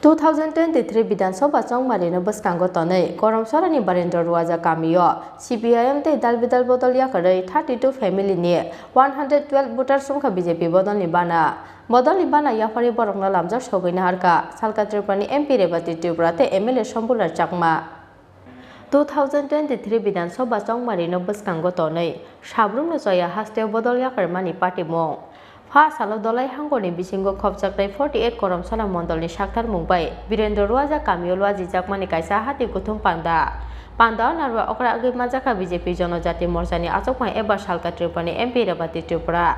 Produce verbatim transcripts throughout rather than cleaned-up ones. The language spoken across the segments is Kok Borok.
Two thousand twenty-three Bidhan Sabha chongmarino bwskango tonwi Koromsarani Barendra Ruaja kamio C P I M tei dal bidal bodol yakarwi thirty-two family ni one hundred twelve voters wngkha B J P bodolni bana. Bodolni bana yapharwi borokno lamjak sogwi naharkha Salka Tripurani M P Rebati Tripura tei M L A Sombulal Chakma. Two thousand twenty-three Bidhan Sabha chongmarino bwskango tonwi sabrumno choya hasteo bodol yakarmani patimung. Pha salo Dolai hangoni bisingo khopjaknai forty-eight Koromsara mondolni saktarmung bai Birendra Ruaja kamio luajijakmani kaisa hati kuthum panda. Pandao narwa okra agwi manjakha B J P Jonojati Morchani achukmai eba Salka Tripurani M P Rebati Tripura.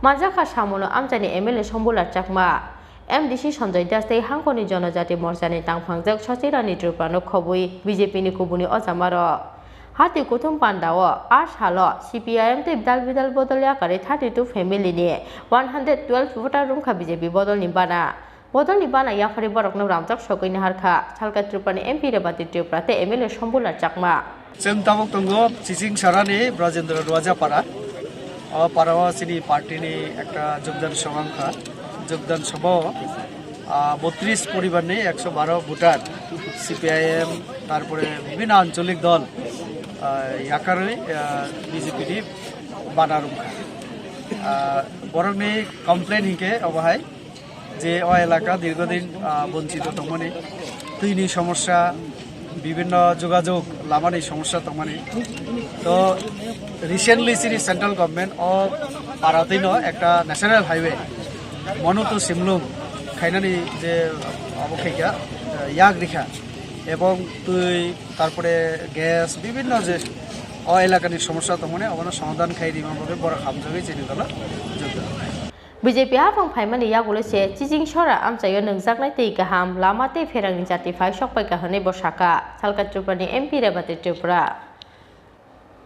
Manjakha samono amchaini M L A Sombulal Chakma. M D C Sanjoy Das tei hangkoni Jonojati Morchani tangphangjak Sochirani Tripurano khobwi B J P ni kubuni ojamarok. Hati kuthum pandao a salo C P I M tei dal bidal bodol yakarwi thirty-two family ni one hundred twelve voter wngkha B J P bodolni bana. Bodolni bana yapharwi borokno lamjak sogwi naharkha Salka Tripurani M P Rebati Tripura tei M L A Sombulal Chakma. Chwng tabuk tongo Chiching Sarani Brajendra Ruaja para. O para o chini party ni ekta jogdan sabha wngkha. Jogdan sabha o, ah, botris poribar ni ekso baro voter, C P I M, tarpore bibhinno ancholik dol, ah, yakarwi, ah, B J P ni bana wngkha. Ah, borok ni complain hinkhe obo hai je o elaka dirgodin, ah, bonchito tongmani, twini somosya, bibhinno jogajog lamani somosya tongmani. To recently chini central government o paratwino ekta national highway Manu to Simlung khainani je abo khaikha, ah, yak rikha ebong twi tarpore gas bibhinno je o elakani somosya tongmani obono somadhan khai rima bagwi borok hamjagwi chini dolo jogdan. B J P haphang phaimani yagulo se Chiching Sora amchaio nungjaknai twi kaham lama tei pherangni jati phai sokpaikha hwnwi bo sakha Salka Tripurani M P Rebati Tripura.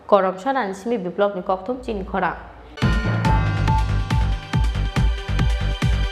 Koromsarani simi biplopni kokthum chini khorang.